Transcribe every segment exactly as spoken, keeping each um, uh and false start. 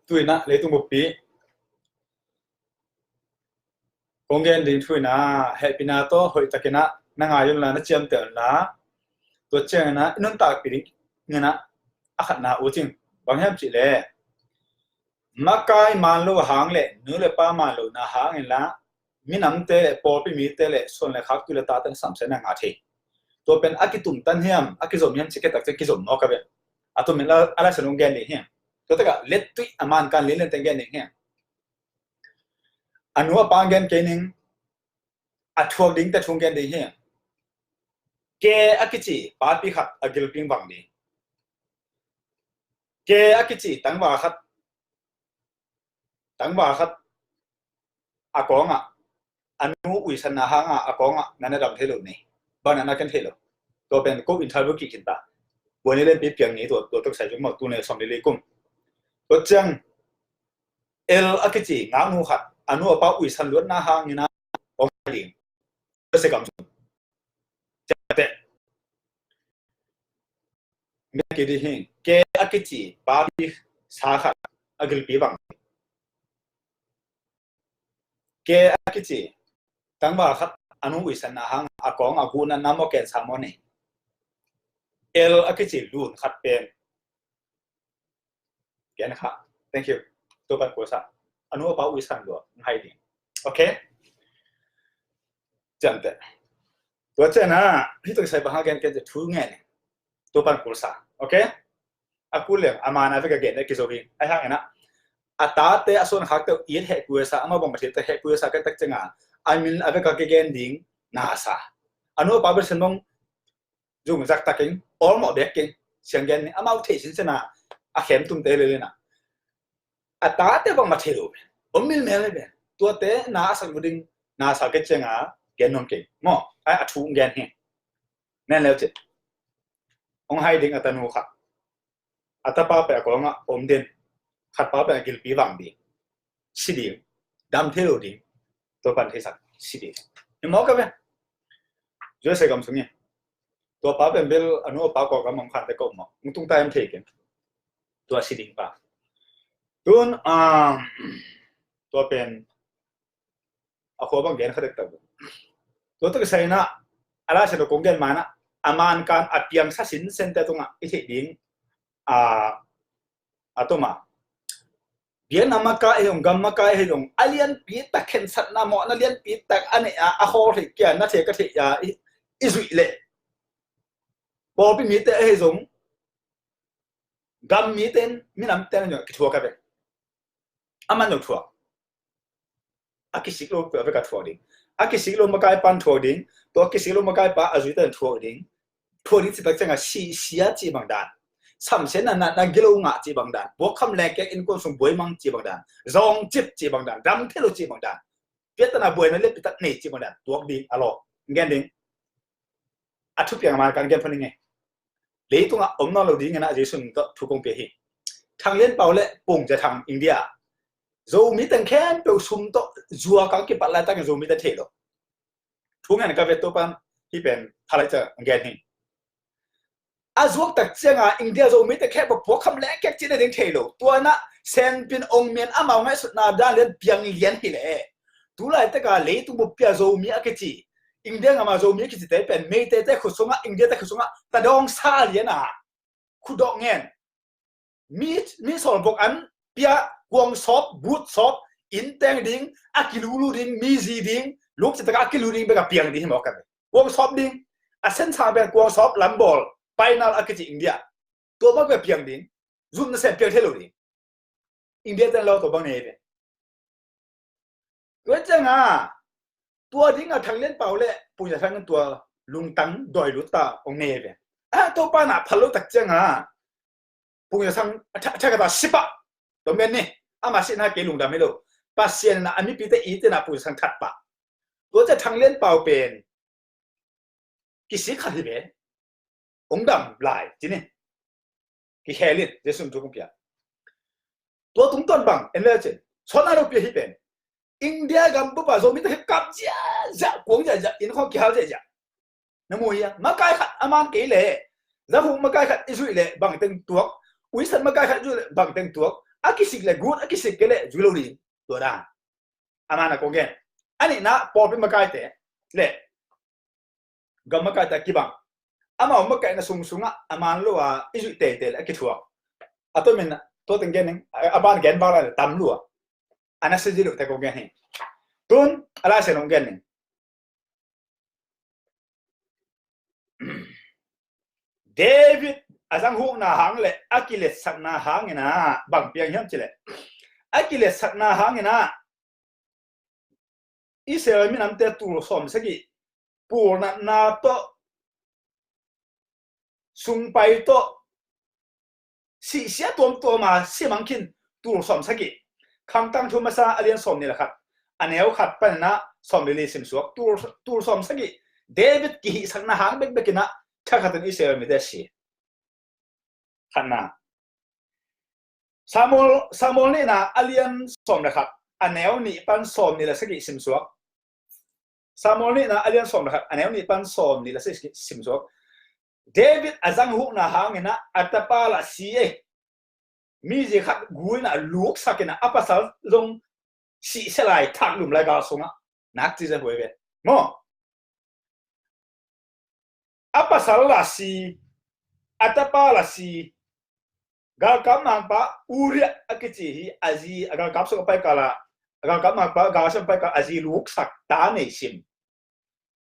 Tuinah leitung buppi kong gen ding thu inah hehpihna tawh hoihtakinah na ngai unla, na ciamteh unla. Tua cianginah i nuntakpih ding inah a khatna uh cing bang hiam cihleh, makai man lo a hang le nu le pa man lona hang inla minamte le pawlpi mite le suan le khak tu le tate na samsiatna ngah thei. Tua pen a kitumtan hiam, a kizom hiam ci ketak ciang kizom mawk a ve. A tumin a laisa nung gen ding hiam? Tua takah lettuih a mankan lianliante gen ding hiam? A nu a pa gen kei ning, a thuak dingte thu gen ding hiam? Ke a kici papi khat a gilpi vang ding. Ke a kici tangva khat, tangva khat a kawngah a nu uisanna hangah a kawngah na na dam thei lo nei. Bang na na ken thei lo. Tua pen ko interview kik khin ta. Buai ni lenpi piang ni tua, tua tok sai zung mah tu ne som lili kum. Tua ciang el a kici ngaknu khat a nu a pa uisan luatna hangin a om ding. Tua se kam sung. Ciate. Nge ki di hi, ke a kici papi sa khat a gilpi bang. Ke a kici tangva khat a nu uisanna hang a kawng a guna na mo ken sa mo nei. El a kici lun khat pen. Ken kha. Thank you. Tua pan kuasa. A nu a pa uisan lua. Ngai ding. Okay? Ciamteh. Tua cianah hi tuk sai bang ha gen ken thu ngen. Tua pan kuasa. Okay? A kul leng a man a vek a gen a kizo hi. Ai hang ena. A tate a suan khakte it heh kuasa, amau bang mathil te heh kuasa kan tak cianga a min a vek a kigen ding nasa. A nu a pa ber sen mong zungzak takin awlmawh bek keng. Siang gen ni amau thei sinsen a, a khem tumte lelena. A tate bang mathil lo pen om milmel le pen tuate na a sak ding nasa ke cianga gen nuam keng. Maw, ai a thu gen hi. Nen leu cin. Ong hai ding a tanu kha. A tapa pen a kawngah om den. Khat pa pen a gilpi vang ding. Si ding. Dam thei lo ding. Tua pan theisak si ding. Hi mawk a ve. Jose gam sung hi. Tua pa pen bel a nu a pa kawngah mang khan te kawngah. Ung tung ta em thei ken. Tua si ding pa. Tun, um, tua pen a khua bang gen kha dektak. Tua tuk saina a la sena kong gen mana a man kan a piang sa sinsen te tunga i thei ding a, a toma. Bian a makai hei ong, gam makai hei ong, a lianpi tak khensatna mawhna lianpi tak a nei a, a khawl hei kia na thei ka thei a i, i zuih leh. Pawlpi mite hei zong gam mite in minamte na nyo kithuak a ve. A man nyo thuak. A kisik lo a vek a thuak ding. A kisik lo makai pan thuak ding. Tua a kisik lo makai pa a zuite na thuak ding. Thuak ding citak cianga si, sia ci bang dan. Samsiatna na, na gilo ngah ci bang dan. Buak kham lengkek innkuan sung buai mang ci bang dan. Zawng cip ci bang dan. Dam thei lo ci bang dan. Piatana buaina lianpi tak nei ci bang dan. Tuak ding a law. Gen ding. A thupiang a man kan gen pha ning e. Leitungah om nawn lo dingin a Jesu min tawh thu kong pia hi. Thang Lian Pau le Pung Za Thang India. Zomi teng khempeuh sum tawh zuak a kipat laitakin Zomi te thei lo. Thu ngen ka vet to pan hi pen phalai ca gen hi. A zuak tak cianga India Zomi te khempeuh puak kham lengkek cih na ding thei lo. Tuanah Senpin ong mian amau ngaihsutna dan lian piang lian hi leh. Tulaitaka leitung buppi a Zomi a kici, India gama Zomi a kici te pen Meitei te khut sungah, India te khut sungah tadawng sa lian a khudawh ngen. Mi, mi sawl bok an pia, kuang sawp, but sawp, inn teng ding, a kilulu ding, mi zi ding, luk citaka a kilu ding bek a piang ding hi mawk kan. Kuang sawp ding, a sen sang pen kuang sawp lambawl, painal a kici India. Tua bek bek piang ding, zum nasem piang thei lo ding. India ten lo tua bang nei ve. Tua cianga tua dinga Thang Lian Pau le Pung Za Thang tua lungtang dawi lut ta ong nei ve. A tua pana phal lo tak cianga Pung Za Thang a tha, a tha ka ta sipah. Tua men ni ama sihna kei lungdam hi lo. Pasian na a mipite i tena Pung Za Thang that pah. Tua cia Thang Lian Pau pen kisik khat hi ve. Ong dam lai ci ni. Kikhel in Jesu thu kong pia. Tua tungtawn bang en le cin, sona lo pia hi pen India gam bupa Zomi te kap ziazia, kuang ziazia, inn khawng kihal ziazia. Na mu hia? Makai khat a man kei le, zahuk makai khat i zuih le bang teng tuak, uisan makai khat i zuih le bang teng tuak, A kisik le good, a kisik kei le zui lo ding. Tua dan. A man a kong gen. A nihna pawlpi makaite le gam makaite a kibang. Amau makaihna sungsungah a man lo a i zuih teitei le a kithuak. A tomin tua teng gen ning, a ban gen bang lai le tam lua. A na sia dih loh te kong gen hi. Tun a Lai Siangtho kong gen ning. David a zanghukna hang le a kiletsakna hangin ah bang piang hiam cih leh, a kiletsakna hangin ah Israel minamte tul sawm sagih pulnatna tawh, sungpai tawh, sihsia tuamtuam a si mang khin tul sawm sagih. Khang Tangthu Masa a lian sawm nih le khat, a neu khat panin ah sawm le li sim suak. Tul, tul sawm sagih David kihihsakna hang bekbek in ah thakhatin Israel mite si. Khatna. Samuel, Samuel nihna a lian sawm le khat, a neu nih pan sawm nih le sagih sim suak. Samuel nihna a lian sawm le khat, a neu nih pan sawm nih le sagih sim suak. David a zanghukna hangin ah a tapa lah si ei. Mizi khat gul in ah luksak in ah a pasal zong sihsia lai, thaklum lai gal sungah. Nak ci zia huai ve maw. A pasal lah si, a tapa lah si. Galkap mangpa Uriah a kici hi, a zi a galkap sung a paikal ah, a galkap mangpa galkap sung a paikal a zi luksak, ta nei sim.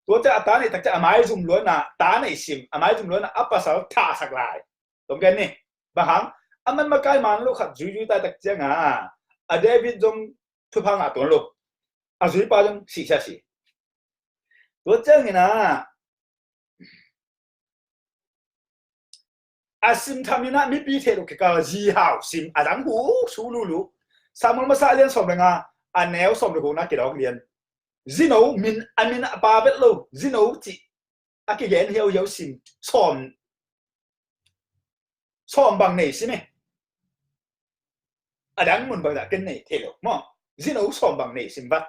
Tua ciang a ta nei tak ciang a maizum luanna ta nei sim, a maizum luanna a pasal thahsak lai. Tong gen ni. Bang hang? A man makai man lo khat zuizui tai tak ciang a, a David zong thupha ngah tuan lo. A zuipa zong sihsia si. Tua ciangin ah a sim tham in ah mipi theih lo kikal zi hau sim, a zanghuk su lulu. Samuel Masa a lian sawm le nga, a neu sawm le gukna kidawk lian. Zino min, a min a pa vet lo, zino cih a kigen hiauhiau sim sawm, sawm bang nei sim e. A dang mun bang dah ken nei thei lo maw. Zino sawm bang nei sim vat.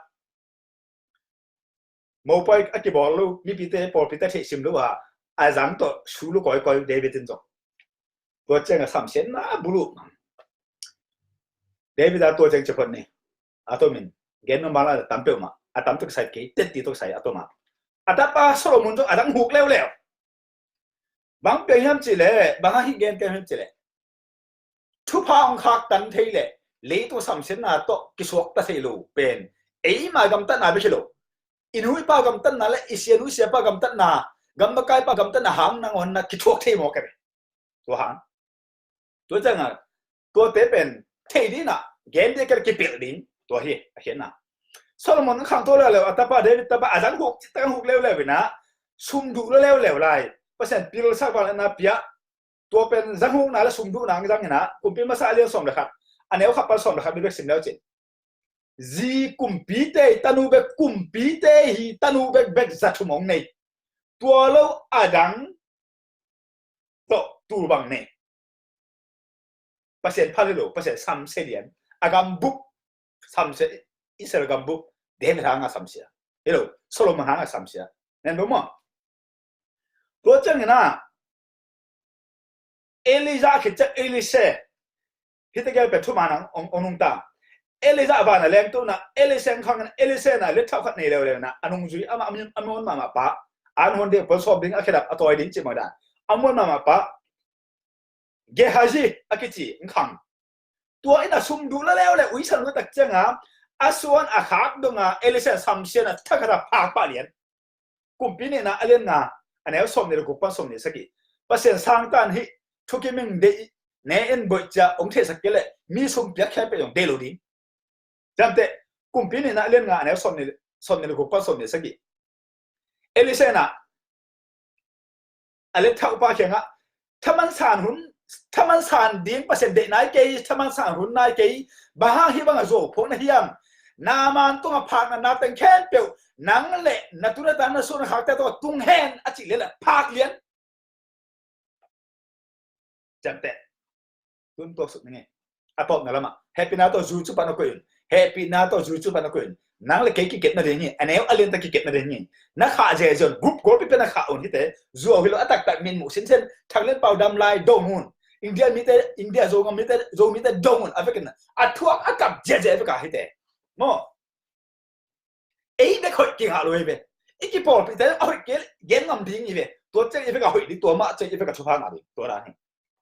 Mopoi a kibawl lo mipite, pawlpite theih sim lo a, a zang tawh su lo kawikawi David in zong. Tua ciang a samsiatna bulu. David a tua ciang ci phot ni. A tomin gen nuam bang lai tam peuhmah, a tam tawh kisai kei, tetti tawh kisai a tawmah. A tapa Solomon zong a zanghuk leuleu. Bang piang hiam cih leh, bang hang hih gen piang hiam cih leh, thupha hong khaktan thei leh leitung samsiatna tawh kisuakta thei lo pen eima gamtatna bek hi lo. I nu i pa gamtatna le i sia nu i siapa gamtatna, gam makai pa gamtatna hang nangawn na kithuak thei mawk e. Tua hang. Tua ciangin tuate pen thei ding in ah, gen ding a kei leh kipelh ding. Tua hi a khiatna. Solomon a khang tua leuleu, a tapa David tapa a zanghuk, cih tak a huk leuleu in ah, sum duh lo leuleu lai. Pasian pilsak vangliatna pia. Tua pen zanghukna le sum duhna hang zang in ah, Kumpi Masa a lian sawm le khat, a neu khat pan sawm le khat mi bek sim leu cin. Zi kumpite hi, tanu bek kumpite hi, tanu bekbek za thum hong nei. Tua lo a dang tawh tul bang nei. Pasian phal hi lo, Pasian samsia lian. A gambup samsia, Israel gambup David hangah samsia. Hi lo, Solomon hangah samsia. Nen lo maw. Tua ciangin ah Elijah khit ciang Elisha. Hihte gel pen thuman hong, hong, hong nungta. Elijah van a lengto in ah, Elisha hong khang in ah, Elisha in ah lethauh khat nei leuleu in ah, a nungzui amah a muan mahmah pa, an huan ding, puan sawp ding, a khedap a tawi ding cih mah dan a muan mahmah pa Gehazi a kici hong khang. Tua in a sum duh lo leuleu, uisan lo tak ciang a, a suan a khak dong a, Elisha in samsia in ah thakhat a phak pah lian. Kumpi Nihna a lian nga, a neu sawm nih le guk pan sawm nih le sagih. Pasian sangtan hih thukim in deih, ne in boih ci-a hong theihsak kei leh mi sum piak khempeuh zong deih lo ding. Ciamteh, Kumpi Nihna a lian nga, a neu sawm nih, sawm nih le guk pan sawm nih le sagih. Elisha in ah a lethauhpa kiangah, thaman san hun, thaman san ding Pasian deih nai kei, thaman san hun nai kei, bang hang hih bangah zuau phawk na hiam? Naaman tungah phakna na teng khempeuh nang le na tu na ta, na suan na khakte tungah tung hen, a cih leh phak lian. Ciamteh. Tun tuaksuk ning e. A tawpna lamah hehpihna tawh zui cu pan a koih un. Hehpihna tawh zui cu pan a koih un. Nang le kei kikepna ding hi. A neu a lian tak kikepna ding hi. Na khah zezen un, group group pi pen na khah un hite. Zuau hi lo, a taktak min muh sinsen, thak lian pau dam lai dong un. India mite, India Zo ngam mite, Zo mite dong un a vekin a thuak a kap ziahziah a vek a hite. Maw. Ei bek hoih kingah lo hi ve. I kipawlpihte a hoih kei gen ngam ding hi ve. Tua ciang i vek a hoih ding, tua mah ciang i vek a thupha ngah ding. Tua dan hi.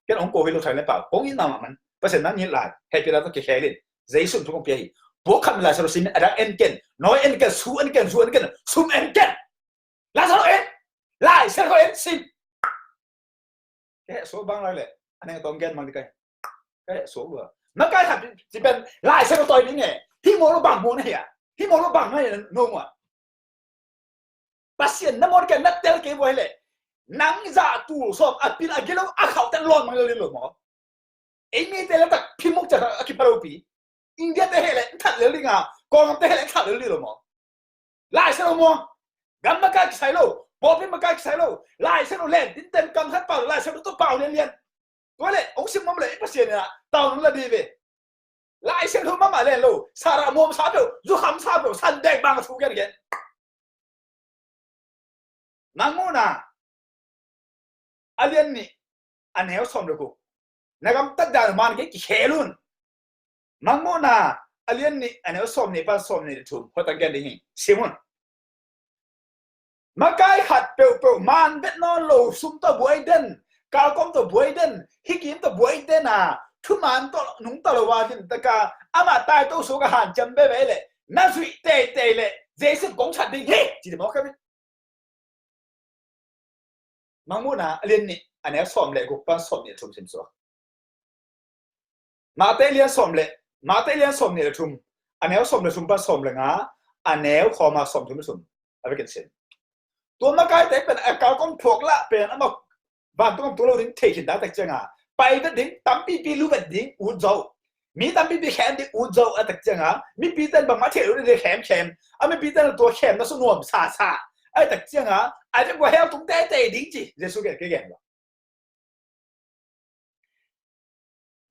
Ken hong ko hi lo thai le pau. Kong itna mahmah. Pasian nang ngilh lai. Hehpihna tawh kikhel in. Jesu in thu kong pia hi. Puak khat mi Lai Siangtho sim in, a dang en ken. Nawi en ken, su en ken, zu en ken, sum en ken. Lai Siangtho en. Lai Siangtho en sim. Ka heh suak bang lai leh, a neng tawh gen mang ding ka hi. Ka heh suak lua. Makai khat ci pen Lai Siangtho tawi ding e. Hih mawk lo bang mawk na hia. Hih mawk lo bang na hia no mawk. Pasian na mawk kei na tel kei buai leh. Nang zah tul sawm a pil a gilo a khauh ten lawn mang lo ding lo maw. Ei mite le tak phimuk ciang a kipha lopi. India te heh le that lel ding a, Kawlgam te heh le that lel ding lo maw. Lai Siangtho maw. Gam makai kisai lo, pawlpi makai kisai lo. Lai Siangtho len, tin ten kam khat pau, Lai Siangtho tawh pau lianlian. Tua le, hong sim mawm le, i Pasian in a, tau nung la di ve. Lai Siangtho mahmah len lo, Sarah muam sa peuh, zukham sa peuh, san dek bang a thu gen gen. Mangmuhna a lian nih a neu sawm le guk. Na gamtat dan man kei kikhel un. Mangmuhna a lian nih a neu sawm nih pan sawm nih le thum. Hoih tak gen ding hi. Sim un. Makai khat peuhpeuh man vet nawn lo, sum tawh buai den, kalkom tawh buai den, hikim tawh buai den a, thuman tawh nungta lo a, din taka amah tai to suak a hanciam veve leh na zuih teitei leh Jesu kong that ding hi, ci ding maw ka mi. Mangmuhna a lian nih a neu sawm le guk pan sawm nih le thum sim suak. Mate lian sawm le, Mate lian sawm nih le thum, a neu sawm le thum pan sawm le nga, a neu khawma sawm thum le thum. A vekin sim. Tua makaite pen a kalkom phuak lah pen amah vantung am tung lo ding thei khin ta tak cianga pai vet ding, tampipi lu vet ding ut zo. Mi tampipi khem ding ut zo a tak cianga mipi ten bangmah thei lo ding khemkhem. A mipi ten tua khemna su nuam sasa a tak cianga a vek ua hel tung teitei ding ci Jesu gen ke gen lo.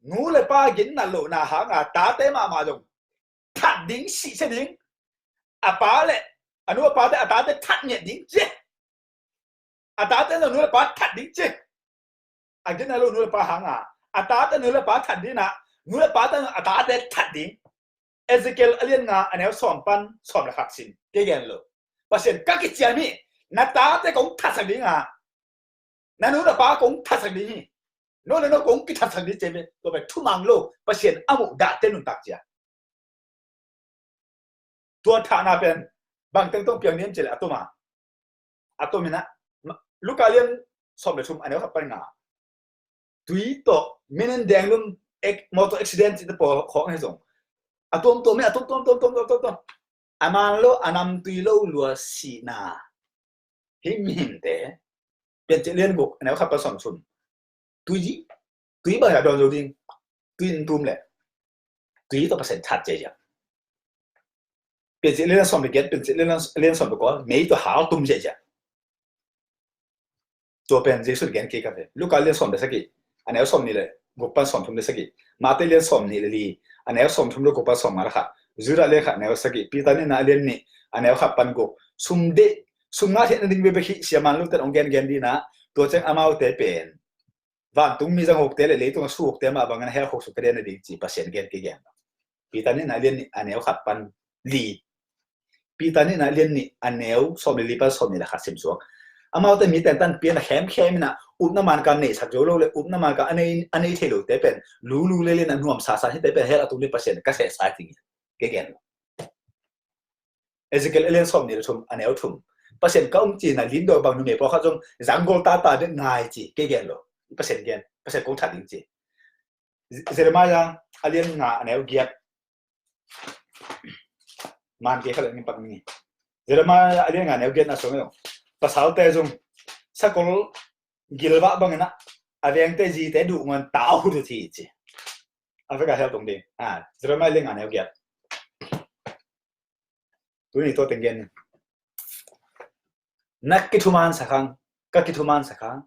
Nu le pa gin nat lohna hanga tate mahmah zong that ding sihsia ding. A pa le a nu a pate a tate that ngiat ding ci. A tate zong nu le pa that ding ci. A gin nat lo nu le pa hanga a tate nu le pa that ding a, nu le pate zong a tate that ding. Ezekiel a lian nga a neu sawm pan sawm le khat sim ke gen lo. Pasian ka kiciam hi. Na tate kong thatsak ding a, na nu na pa kong thatsak ding hi. No le no kong kithatsak ding ci ve. Tua pen thumang lo Pasian a muh dahte nuntak cia. Tua thahna pen bang teng tong piang niam ci le a tuma a tumin a Luka lian sawm le thum a neu khat pan nga. Tui tawh minin denglum motor accident cihte pawl khawng hi zong a tuamtuam hi, a tuamtuam tuamtuam tuamtuam. A man lo a namtui lo lua sihna. Hih mihingte Piancil lian guk a neu khat pan sawm thum. Tui, tui bang a dawn zo ding. Tui in tum le tui tawh Pasian that cia. Piancil lian sawm le giat, Piancil lian sawm le kua, mei tawh hal tum cia cia. Tua pen Jesu in gen kei ka ve. Luka lian sawm le sagih a neu sawm nih le guk pan sawm thum le sagih. Mate lian sawm nih le li a neu sawm thum le guk pan sawm nga le khat. Judah lian khat a neu sagih. Peter nihna a lian nih a neu khat pan guk. Sum deh, sum ngah theihna ding bekbek hi sia man lute hong gengen dina. Tua ciang amaute pen vantung mi zang hokte le leitung a su hokte mah bangin a hel khok suk ka den a ding ci Pasian gen kei gen. Peter nihna a lian nih a neu khat pan li. Peter nihna a lian nih a neu sawm le li pan sawm nih le khat sim suak. Amaute mi tentan pian a khemkhem in a upna manka neihsak zo lo le upna manka a nei, a nei thei lote pen lulu le lian a nuam sasan hite pen hel a tung ding Pasian ka sehsa ding. Ke gen lo. Ezekiel a lian sawm nih le thum a neu thum. Pasian ka um cina lindor bang numei pawlkhat zong zanggol tata dek ngai ci ke gen lo. Pasian gen, Pasian kong that ding ci. Jeremiah a lian nga a neu giat. Man kei kha le ning pak ning. Jeremiah a lian nga a neu giat na song lo. Pasalte zong sakol gilvah bangin a vengte zite duh ngon tau hu dut hi ci. A vek a hel tong ding. A, Jeremiah a lian nga a neu giat. Tuni tua teng gen. Na kithuman sakhang, ka kithuman sakhang.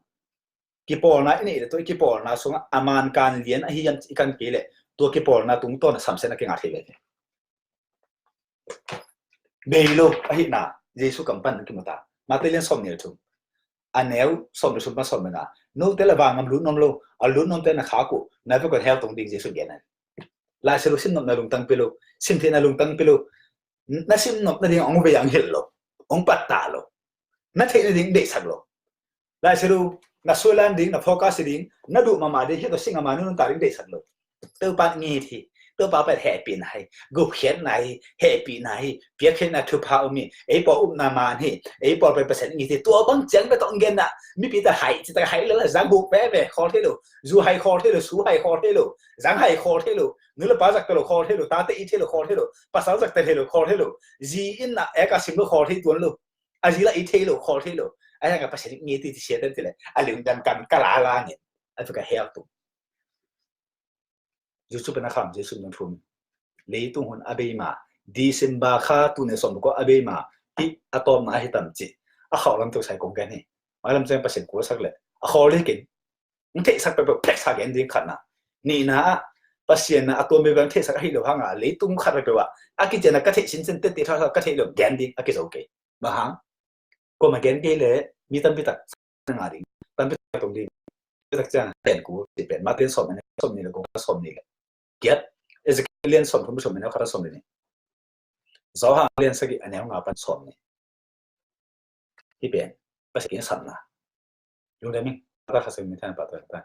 Kipawlna i neih le tua i kipawlna sungah a man kan lian ahi hiam i kan kei leh tua kipawlna tungtawn a samsiatna kingah thei ve. Bei lo ahihna Jesu kam pan kimu ta. Mate lian sawm nih le thum. a neu sawm le sum pan sawm le nga. Note le vangam lut nuam lo, a lut nuamte na khak uh, na vekun hell tung ding Jesu gen hi. Lai Siangtho sim nopna lungtang pia lo, sim theihna lungtang pia lo, na sim nopna ding hong vei hong hilh lo, hong pattah lo, na theih nading deihsak lo. Lai Siangtho na suailan ding, na focus ding, na duh mahmah ding, hih tawh sing a ma nunung ta ding deihsak lo. Topa ngit hi, Topa pen hehpihna hi, gupkhiatna hi, hehpihna hi, piakkhiatna thupha om hi, ei pawl upna man hi, ei pawl pen Pasian ngit hi, tua bang ciang pen tawh hong genna, mipi ta hai, ci ta hai le la, zang guk pe pe, khawl thei lo, zu hai khawl thei lo, su hai khawl thei lo, zang hai khawl thei lo, nu le pa zak ta lo khawl thei lo, tate it thei lo khawl thei lo, pasal zak ta thei lo khawl thei lo, zi in na ek a sim lo khawl thei tuan lo, a zi la it thei lo khawl thei lo, a yang a Pasian ngit hi ti sia ten ti le, a lungdam kan ka la la ngin, a tu ka hell tung. Jesu pen a kham, Jesu nung thum. Leitung hun a bei ma, December kha tu ne sawm ko a bei ma, ti a tawm na hi tam ci. A khau lam tu sai kong gen hi. Mai lam ceng Pasian kul sak le. A khawl le kin. Ng theihsak peuhpeuh, theihsak gen ding khatna. Nihna ah, Pasian na a tuam peuhpeuh ng theihsak ahi lo hang a, leitung khat peuhpeuh ah. A kician a ka theih sinsen tete tha ka theih lo gen ding a kizo kei. Bang hang? Kuama gen kei le, mi tampi tak na nga ding. Tampi tak tong ding. Tampi tak ciang pen ku, ci pen, Mate sawm ne, sawm ni le, ko sawm ni le. Giat, Ezekiel lian sawm thum sawm ne, khat sawm ni. Johan lian sagih a neu nga pan sawm ni. Hi pen, Pasian in sapna. Lungdam ing, ta kha seng mi than pa ta ta.